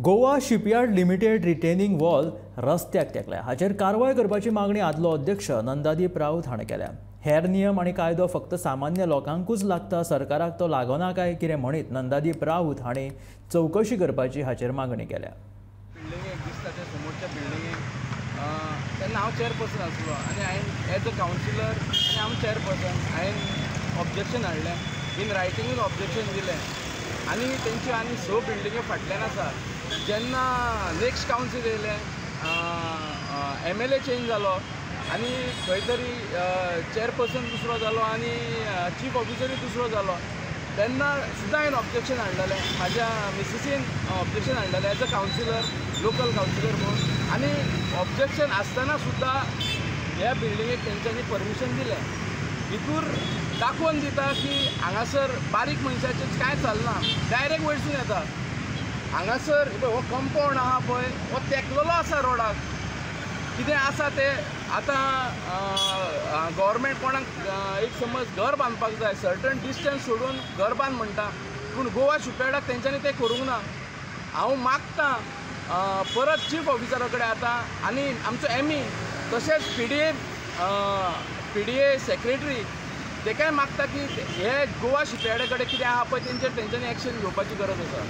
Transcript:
Goa shipyard limited retaining wall रस्त्याक तेंकल्या. हाचेर कारवाय करपाची मागणी आदलो अध्यक्ष नंदादीप राऊत हाणें केल्या. हेर नियम आनी कायदो फक्त सामान्य लोकांकूच लागता, सरकाराक तो लागना काय कितें म्हणीत नंदादीप राऊत हांणी चवकशी करपाची हाचेर मागणी केल्या. बिल्डिंगेक दिसता त्या समोरच्या बिल्डिंगेक तेन्ना हांव चेअरपर्सन आसलो आनी हांवें एज अ कावन्सिलर आनी हांव चेअरपर्सन हांवें ऑब्जेक्शन हाडलें, इन रायटिंगूच ऑब्जेक्शन दिलें आनी तेंच्यो आनी 6 बिल्डिंग्यो फाटल्यान आसा. जेन्ना नेक्स्ट कावन्सील येयलें, MLA change जालो आनी खंय तरी चेअरपर्सन दुसरो जालो आनी चीफ ऑफिसरूय दुसरो जालो, तेन्ना सुद्दां हांवें ऑब्जेक्शन हाडलेलें, म्हाज्या मिसिसीन ऑब्जेक्शन हाडलेलें as a councillor, local councillor म्हणून. आनी ऑब्जेक्शन आसतना सुद्दां ह्या बिल्डिंगेक तेंच्यांनी परमिशन दिलें. हितूर दाखोवन दिता की हांगासर बारीक मनशाचें कांय चलना, डायरेक्ट वयरसून येता. हांगासर हो कंपावंड आहा पळय, हो तेंकलेलो आसा रोडाक, कितें आसा तें आतां गव्हर्मेंट कोणाक एक समज घर बांदपाक जाय, सर्टन डिस्टन्स सोडून घर बांद म्हणटा, पूण गोवा शिपयार्डाक तेंच्यांनी तें करूंक ना. हांव मागतां परत चीफ ऑफिसरा कडेन आतां आनी आमचो ME तशेंच PDA secretary तेकाय मागता की हे गोवा शिपयार्डा कडेन कितें आहा पळय तेंचेर तेंच्यांनी एक्शन घेवपाची गरज आसा.